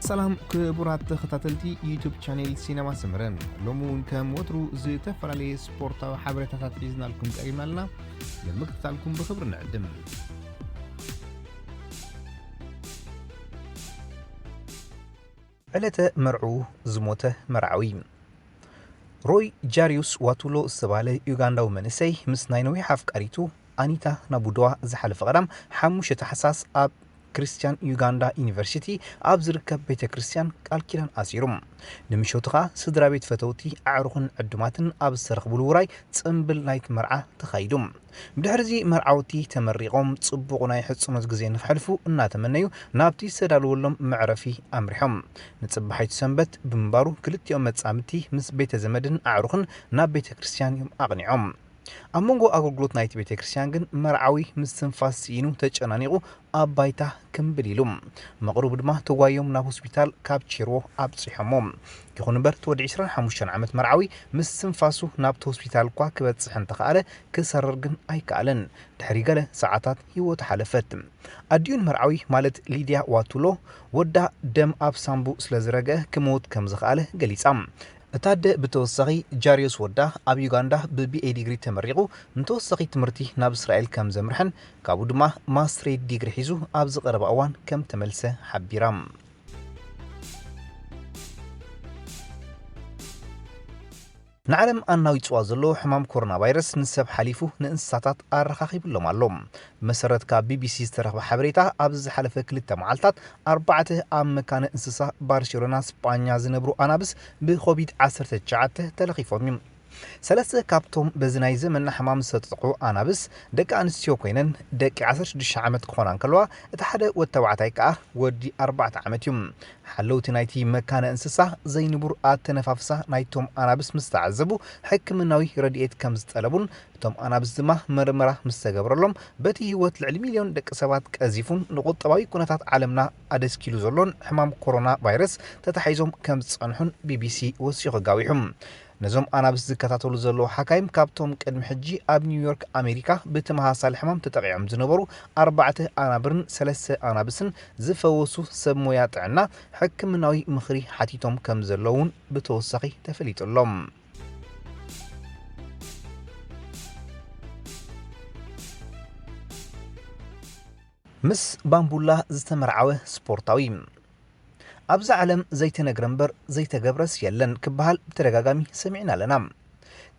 ሰላም ክቡራት ተኸታተልቲ ዩቱብ ቻኔል ሲነማ ሰመረ፣ ሎሚ እውን ከም ወትሩ ዝተፈላለየ ስፖርታዊ ሓበሬታታት ሒዝናልኩም ቀሪብና ኣለና። ንምክትታልኩም ብኽብሪ ንዕድም። ዕለተ መርዕኡ ዝሞተ መርዓዊ። ሮይ ጃሪዩስ ዋቱሎ ዝተባህለ ዩጋንዳዊ መንእሰይ ምስ ናይ ነዊሕ ኣፍቃሪቱ ኣኒታ ናቡዶዋ ዝሓለፈ ቀዳም ሓሙሽተ ታሕሳስ ኣብ ክርስትያን ዩጋንዳ ዩኒቨርሲቲ ኣብ ዝርከብ ቤተ ክርስትያን ቃል ኪዳን ኣሲሩ። ንምሸቱ ኸኣ ስድራ ቤት፣ ፈተውቲ፣ ኣዕሩኽን ዕዱማትን ኣብ ዝተረኽብሉ ውራይ ጽምብል ናይቲ መርዓ ተኻይዱ። ብድሕሪዚ መርዓውቲ ተመሪቖም ጽቡቕ ናይ ሕጽኖት ግዜ ንኽሕልፉ እናተመነዩ ናብቲ ዝተዳለወሎም መዕረፊ ኣምሪሖም። ንጽባሒቱ ሰንበት ብምንባሩ ክልቲኦም መጻምድቲ ምስ ቤተ ዘመድን ኣዕሩኽን ናብ ቤተ ክርስትያን እዮም ኣቕኒዖም። ኣብ መንጎ ኣገልግሎት ናይቲ ቤተ ክርስትያን ግን መርዓዊ ምስትንፋስ ስኢኑ ተጨናኒቑ ኣብ ባይታ ክምብል ኢሉ። መቕርቡ ድማ ተጓዮም ናብ ሆስፒታል ካብ ቼርዎ ኣብጺሖሞ። ይኹን እምበር እቲ ወዲ ዕስራን ሓሙሽተን ዓመት መርዓዊ ምስትንፋሱ ናብቲ ሆስፒታል እኳ ክበጽሕ እንተኸኣለ ክሰርር ግን ኣይከኣለን። ድሕሪ ገለ ሰዓታት ህይወቱ ሓለፈት። ኣዲኡን መርዓዊ ማለት ሊድያ ዋቱሎ ወዳ ደም ኣብ ሳምቡ ስለ ዝረግአ ክመውት ከም ዝኸኣለ ገሊጻ። እታ ኣደ ብተወሳኺ ጃርዮስ ወዳ ኣብ ዩጋንዳ ብ ቢ ኤ ዲግሪ ተመሪቑ ንተወሳኺ ትምህርቲ ናብ እስራኤል ከም ዘምርሐን ካብኡ ድማ ማስትሬት ዲግሪ ሒዙ ኣብዚ ቀረባ እዋን ከም ተመልሰ ሓቢራ። ንዓለም ኣናዊጽዋ ዘሎ ሕማም ኮሮና ቫይረስ ንሰብ ሓሊፉ ንእንስሳታት ኣረኻኺብሎም ኣሎ። ብመሰረት ካብ ቢ ቢ ሲ ዝተረኽበ ሓበሬታ ኣብዚ ዝሓለፈ ክልተ መዓልታት ኣርባዕተ ኣብ መካነ እንስሳ ባርሴሎና ስጳኛ ዝነብሩ ኣናብስ ብኮቪድ ዓሰርተ ትሽዓተ ተለኺፎም እዮም። ሰለስተ ካብቶም በዚ ናይ ዘመንና ሕማም ዝተጠቕዑ ኣናብስ ደቂ ኣንስትዮ ኮይነን ደቂ ዓሰርተ ሽዱሽተ ዓመት ክኾና እንከለዋ እቲ ሓደ ወዲ ተባዕታይ ከኣ ወዲ ኣርባዕተ ዓመት እዩ። ሓለውቲ ናይቲ መካነ እንስሳ ዘይንቡር ኣተነፋፍሳ ናይቶም ኣናብስ ምስ ተዓዘቡ ሕክምናዊ ረድኤት ከም ዝጠለቡን እቶም ኣናብስ ድማ መርመራ ምስ ተገብረሎም በቲ ህይወት ልዕሊ ሚልዮን ደቂ ሰባት ቀዚፉን ንቁጠባዊ ኩነታት ዓለምና ኣደስኪሉ ዘሎን ሕማም ኮሮና ቫይረስ ተታሒዞም ከም ዝጸንሑን ቢ ቢ ሲ ወሲኹ ኣጋዊሑ። ነዞም ኣናብስ ዝከታተሉ ዘለዉ ሓካይም ካብቶም ቅድሚ ሕጂ ኣብ ኒውዮርክ ኣሜሪካ ብተመሳሳሊ ሕማም ተጠቒዖም ዝነበሩ ኣርባዕተ ኣናብርን ሰለስተ ኣናብስን ዝፈወሱ ሰብ ሞያ ጥዕና ሕክምናዊ ምኽሪ ሓቲቶም ከም ዘለዉ እውን ብተወሳኺ ተፈሊጡ ኣሎ። ምስ ባምቡላ ዝተመርዓወ ስፖርታዊ። ኣብዛ ዓለም ዘይተነግረ እምበር ዘይተገብረስ የለን ክበሃል ብተደጋጋሚ ሰሚዕና ኣለና።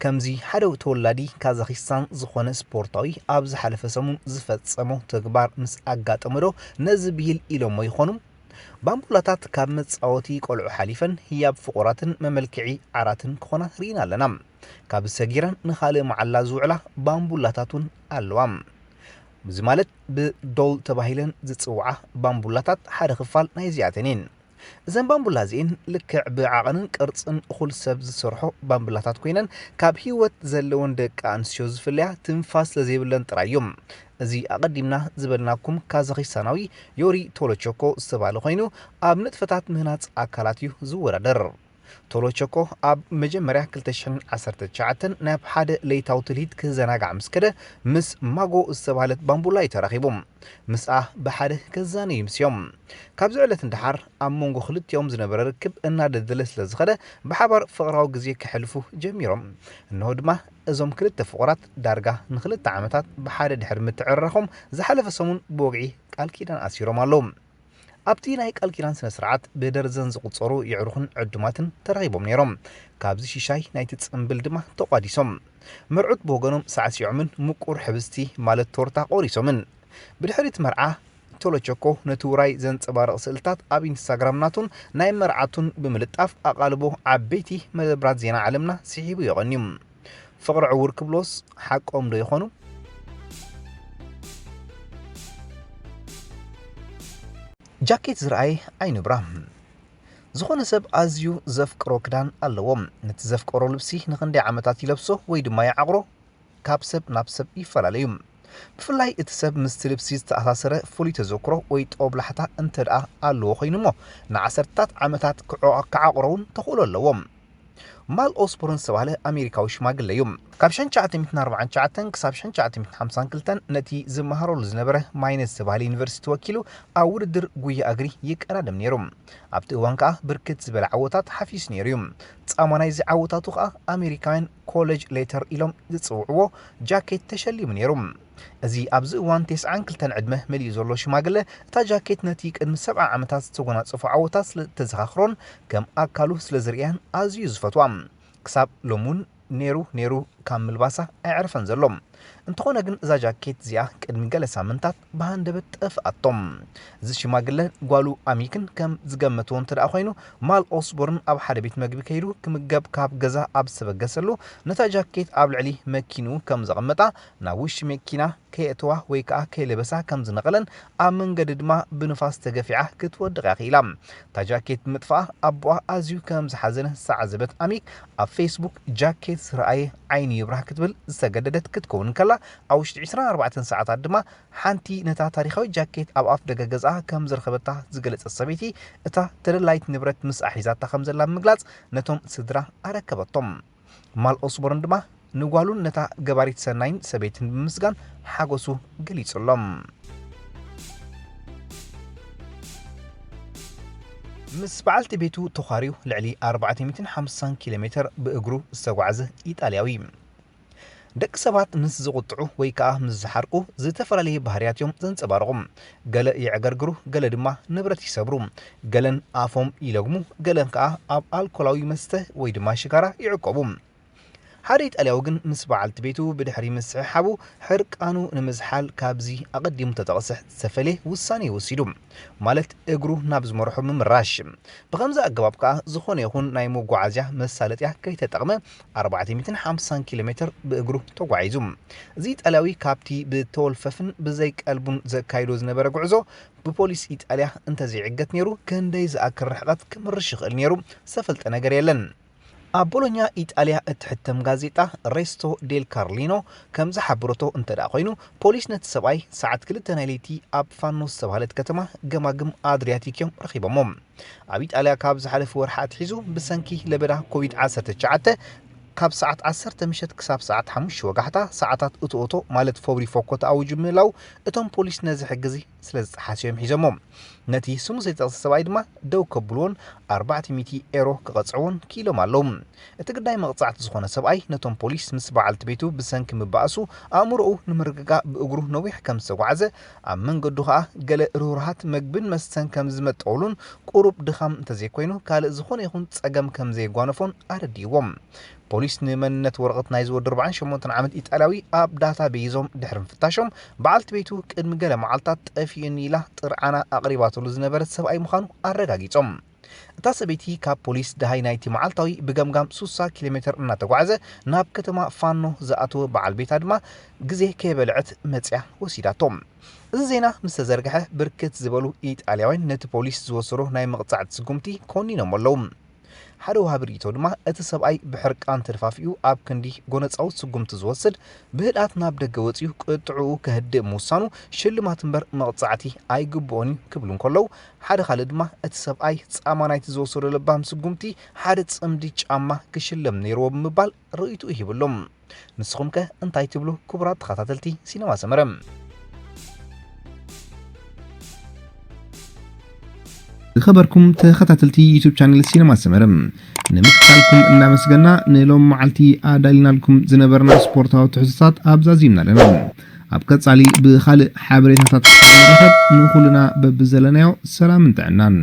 ከምዚ ሓደ ተወላዲ ካዛኺስታን ዝኾነ ስፖርታዊ ኣብ ዝሓለፈ ሰሙን ዝፈጸሞ ተግባር ምስ ኣጋጠመ ዶ ነዚ ብሂል ኢሎሞ ይኾኑ? ባምቡላታት ካብ መጻወቲ ቆልዑ ሓሊፈን ህያብ ፍቑራትን መመልክዒ ዓራትን ክኾና ርኢና ኣለና። ካብ ሰጊረን ንኻልእ መዓላ ዝውዕላ ባምቡላታት እውን ኣለዋ። እዚ ማለት ብዶል ተባሂለን ዝጽውዓ ባምቡላታት ሓደ ክፋል ናይዚኣተን እየን። እዘን ባምቡላ እዚኤን ልክዕ ብዓቐንን ቅርጽን እኹል ሰብ ዝሰርሖ ባምቡላታት ኮይነን ካብ ህይወት ዘለወን ደቂ ኣንስትዮ ዝፍለያ ትንፋስ ስለዘይብለን ጥራይ እዮም። እዚ ኣቐዲምና ዝበልናኩም ካዛኺስታናዊ ዮሪ ቶሎቸኮ ዝተባህለ ኮይኑ ኣብ ንጥፈታት ምህናጽ ኣካላት እዩ ዝወዳደር። ቶሎቸኮ ኣብ መጀመርያ ክልተ ሽሕን ዓሰርተ ትሽዓተን ናብ ሓደ ለይታዊ ትልሂት ክዘናጋዕ ምስ ከደ ምስ ማጎ ዝተባህለት ባምቡላ እዩ ተራኺቡ። ምስኣ ብሓደ ከዛነዩ ምስዮም። ካብዚ ዕለት ንደሓር ኣብ መንጎ ክልቲኦም ዝነበረ ርክብ እናደልደለ ስለ ዝኸደ ብሓባር ፍቕራዊ ግዜ ከሕልፉ ጀሚሮም። እንሆ ድማ እዞም ክልተ ፍቑራት ዳርጋ ንክልተ ዓመታት ብሓደ ድሕሪ ምትዕርራኾም ዝሓለፈ ሰሙን ብወግዒ ቃል ኪዳን ኣሲሮም ኣለዉ። ኣብቲ ናይ ቃል ኪዳን ስነ ስርዓት ብደርዘን ዝቑጸሩ የዕሩኽን ዕዱማትን ተረኺቦም ነይሮም። ካብዚ ሽሻይ ናይቲ ጽምብል ድማ ተቋዲሶም። መርዑት ብወገኖም ሳዕሲዖምን ምቁር ሕብስቲ ማለት ቶርታ ቆሪሶምን። ብድሕሪ እቲ መርዓ ቶሎቸኮ ነቲ ውራይ ዘንጸባርቕ ስእልታት ኣብ ኢንስታግራም ናቱን ናይ መርዓቱን ብምልጣፍ ኣቓልቦ ዓበይቲ መደብራት ዜና ዓለምና ስሒቡ የቐንዩ። ፍቕሪ ዕውር ክብሎስ ሓቆም ዶ ይኾኑ? ጃኬት ዝረኣየ ኣይንብራ። ዝኾነ ሰብ ኣዝዩ ዘፍቅሮ ክዳን ኣለዎ። ነቲ ዘፍቀሮ ልብሲ ንኽንደይ ዓመታት ይለብሶ ወይ ድማ ይዓቕሮ ካብ ሰብ ናብ ሰብ ይፈላለ እዩ። ብፍላይ እቲ ሰብ ምስቲ ልብሲ ዝተኣሳሰረ ፍሉይ ተዘክሮ ወይ ጦብላሕታ እንተ ደኣ ኣለዎ ኮይኑ እሞ ንዓሰርታት ዓመታት ክዖ-፣ ክዓቕሮ እውን ተኽእሎ ኣለዎ። ማል ኦስቦርን ዝተባህለ ኣሜሪካዊ ሽማግለ እዩ። ካብ ሸንቻዓተ ሚእትን ኣርባዓን ትሽዓተን ክሳብ ሸንቻዓተ ሚእትን ሓምሳን ክልተን ነቲ ዝመሃረሉ ዝነበረ ማይነስ ዝተባህለ ዩኒቨርሲቲ ወኪሉ ኣብ ውድድር ጉያ እግሪ ይቀዳደም ነይሩ። ኣብቲ እዋን ከኣ ብርክት ዝበለ ዓወታት ሓፊሱ ነይሩ እዩ። ጻማ ናይዚ ዓወታቱ ከኣ ኣሜሪካውያን ኮለጅ ሌተር ኢሎም ዝጽውዕዎ ጃኬት ተሸሊሙ ነይሩ። እዚ ኣብዚ እዋን ተስዓን ክልተን ዕድመ መሊኡ ዘሎ ሽማግለ፣ እታ ጃኬት ነቲ ቅድሚ ሰብዓ ዓመታት ዝተጎናጸፎ ዓወታት ስለ እተዘኻኽሮን ከም ኣካሉ ስለ ዝርእያን ኣዝዩ ዝፈትዋ። ክሳብ ሎሚ እውን ነይሩ ነይሩ ካብ ምልባሳ ኣየዕረፈን ዘሎ። እንተኾነ ግን እዛ ጃኬት እዚኣ ቅድሚ ገለ ሳምንታት ብሃንደበት ጠፍኣቶም። እዚ ሽማግለ ጓሉ ኣሚክን ከም ዝገመትዎ እንተ ደኣ ኮይኑ፣ ማል ኦስቦርን ኣብ ሓደ ቤት መግቢ ከይዱ ክምገብ ካብ ገዛ ኣብ ዝተበገሰሉ፣ ነታ ጃኬት ኣብ ልዕሊ መኪንኡ ከም ዘቐመጣ፣ ናብ ውሽጢ መኪና ከየእተዋ ወይ ከኣ ከይለበሳ ከም ዝነቐለን፣ ኣብ መንገዲ ድማ ብንፋስ ተገፊዓ ክትወድቕ እያ ክኢላ። እታ ጃኬት ብምጥፍኣ ኣቦኣ ኣዝዩ ከም ዝሓዘነ ዝተዓዘበት ኣሚክ፣ ኣብ ፌስቡክ ጃኬት ዝረኣየ ዓይኑ ይብራህ ክትብል ዝተገደደት ክትከውን እንከላ፣ ኣብ ውሽጢ ዕስራን ኣርባዕተን ሰዓታት ድማ ሓንቲ ነታ ታሪኻዊት ጃኬት ኣብ ኣፍ ደገ ገዝኣ ከም ዝረኸበታ ዝገለጸት ሰበይቲ፣ እታ ተደላይት ንብረት ምስኣ ሒዛታ ከም ዘላ ብምግላጽ ነቶም ስድራ ኣረከበቶም። ማል ኦስቦርን ድማ ንጓሉን ነታ ገባሪት ሰናይን ሰበይትን ብምስጋን ሓጎሱ ገሊጹሎም። ምስ በዓልቲ ቤቱ ተዃርዩ ልዕሊ ኣርባዕተ ሚእትን ሓምሳን ኪሎ ሜተር ብእግሩ ዝተጓዕዘ ኢጣልያዊ። ደቂ ሰባት ምስ ዝቑጥዑ ወይ ከኣ ምስ ዝሓርቁ ዝተፈላለየ ባህርያት እዮም ዘንጸባርቑ። ገለ የዕገርግሩ፣ ገለ ድማ ንብረት ይሰብሩ፣ ገለን ኣፎም ይለግሙ፣ ገለን ከኣ ኣብ ኣልኮላዊ መስተ ወይ ድማ ሽጋራ ይዕቆቡ። ሓደ ኢጣልያዊ ግን ምስ በዓልቲ ቤቱ ብድሕሪ ምስሕሓቡ ሕርቃኑ ንምዝሓል ካብዚ ኣቐዲሙ ተጠቕሰ ዝተፈልየ ውሳኔ ወሲዱ። ማለት እግሩ ናብ ዝመርሖ ምምራሽ። ብኸምዚ ኣገባብ ከኣ ዝኾነ ይኹን ናይ መጓዓዝያ መሳለጥያ ከይተጠቕመ ኣርባዕተ ሚእትን ሓምሳን ኪሎ ሜተር ብእግሩ ተጓዒዙ። እዚ ኢጣልያዊ ካብቲ ብተወልፈፍን ብዘይ ቀልቡን ዘካይዶ ዝነበረ ጉዕዞ ብፖሊስ ኢጣልያ እንተዘይዕገት ነይሩ ክንደይ ዝኣክል ርሕቐት ክምርሽ ይኽእል ነይሩ ዝተፈልጠ ነገር የለን። ኣብ ቦሎኛ ኢጣልያ እትሕተም ጋዜጣ ሬስቶ ዴል ካርሊኖ ከም ዝሓበረቶ እንተ ደኣ ኮይኑ፣ ፖሊስ ነቲ ሰብኣይ ሰዓት ክልተ ናይ ለይቲ ኣብ ፋኖ ዝተባህለት ከተማ ገማግም ኣድሪያቲክ እዮም ረኺቦሞ። ኣብ ኢጣልያ ካብ ዝሓለፈ ወርሒ ኣትሒዙ ብሰንኪ ለበዳ ኮቪድ ዓሰርተ ትሽዓተ ካብ ሰዓት ዓሰርተ ምሸት ክሳብ ሰዓት ሓሙሽተ ወጋሕታ ሰዓታት እቶ እቶ ማለት ፎብሪ ፎኮ ተኣዊጁ ምህላው እቶም ፖሊስ ነዚ ሕጊ እዚ ስለ ዝጠሓሱ እዮም ሒዞሞ። ነቲ ስሙ ዘይተጠቕሰ ሰብኣይ ድማ ደው ከብልዎን ኣርባዕተ ሚእቲ ኤሮ ክቐጽዕዎን ክኢሎም ኣለዉ። እቲ ግዳይ መቕጻዕቲ ዝኾነ ሰብኣይ ነቶም ፖሊስ ምስ በዓልቲ ቤቱ ብሰንኪ ምባእሱ ኣእምሮኡ ንምርግጋእ ብእግሩ ነዊሕ ከም ዝተጓዕዘ፣ ኣብ መንገዱ ኸኣ ገለ ርሁርሃት መግብን መስተን ከም ዝመጠውሉን ቁሩብ ድኻም እንተዘይኮይኑ ካልእ ዝኾነ ይኹን ጸገም ከም ዘየጓነፎን ኣረዲእዎም። ፖሊስ ንመንነት ወረቐት ናይዚ ወዲ ኣርባዓን ሸሞንተን ዓመት ኢጣልያዊ ኣብ ዳታ ቤይዞም ድሕሪ ምፍታሾም፣ በዓልቲ ቤቱ ቅድሚ ገለ መዓልታት ጠፊኡኒ ኢላ ጥርዓና ኣቕሪባትሉ ዝነበረት ሰብኣይ ምዃኑ ኣረጋጊጾም። እታ ሰበይቲ ካብ ፖሊስ ደሃይ ናይቲ መዓልታዊ ብገምጋም ሱሳ ኪሎ ሜተር እናተጓዕዘ ናብ ከተማ ፋኖ ዝኣተወ በዓል ቤታ ድማ ግዜ ከየበልዐት መጽያ ወሲዳቶ። እዚ ዜና ምስ ተዘርግሐ፣ ብርክት ዝበሉ ኢጣልያውያን ነቲ ፖሊስ ዝወሰዶ ናይ መቕጻዕቲ ስጉምቲ ኮኒኖም ኣለዉ። ሓደ ወሃቢ ርእይቶ ድማ፣ እቲ ሰብኣይ ብሕርቃን ተደፋፊኡ ኣብ ክንዲ ጎነጻዊ ስጉምቲ ዝወስድ፣ ብህድኣት ናብ ደገ ወጺኡ ቅጥዕኡ ከህድእ ምውሳኑ ሽልማት እምበር መቕጻዕቲ ኣይግብኦን እዩ ክብሉ እንከለዉ፣ ሓደ ካልእ ድማ፣ እቲ ሰብኣይ ጻማ ናይቲ ዝወሰዶ ለባም ስጉምቲ ሓደ ጽምዲ ጫማ ክሽለም ነይርዎ ብምባል ርእይትኡ ሂቡ ኣሎ። ንስኹም ከ እንታይ ትብሉ ክቡራት ተኸታተልቲ ሲነማ ሰመረ? ዝኸበርኩም ተኸታተልቲ ዩቱብ ቻነል ሲነማ ሰመረ፣ ንምክታልኩም እናመስገና ንሎም መዓልቲ ኣዳሊናልኩም ዝነበርና ስፖርታዊ ትሕዝቶታት ኣብዛዚምና ኣለና። ኣብ ቀጻሊ ብኻልእ ሓበሬታታት ንራኸብ። ንኹልና በብዘለናዮ ሰላምን ጥዕናን።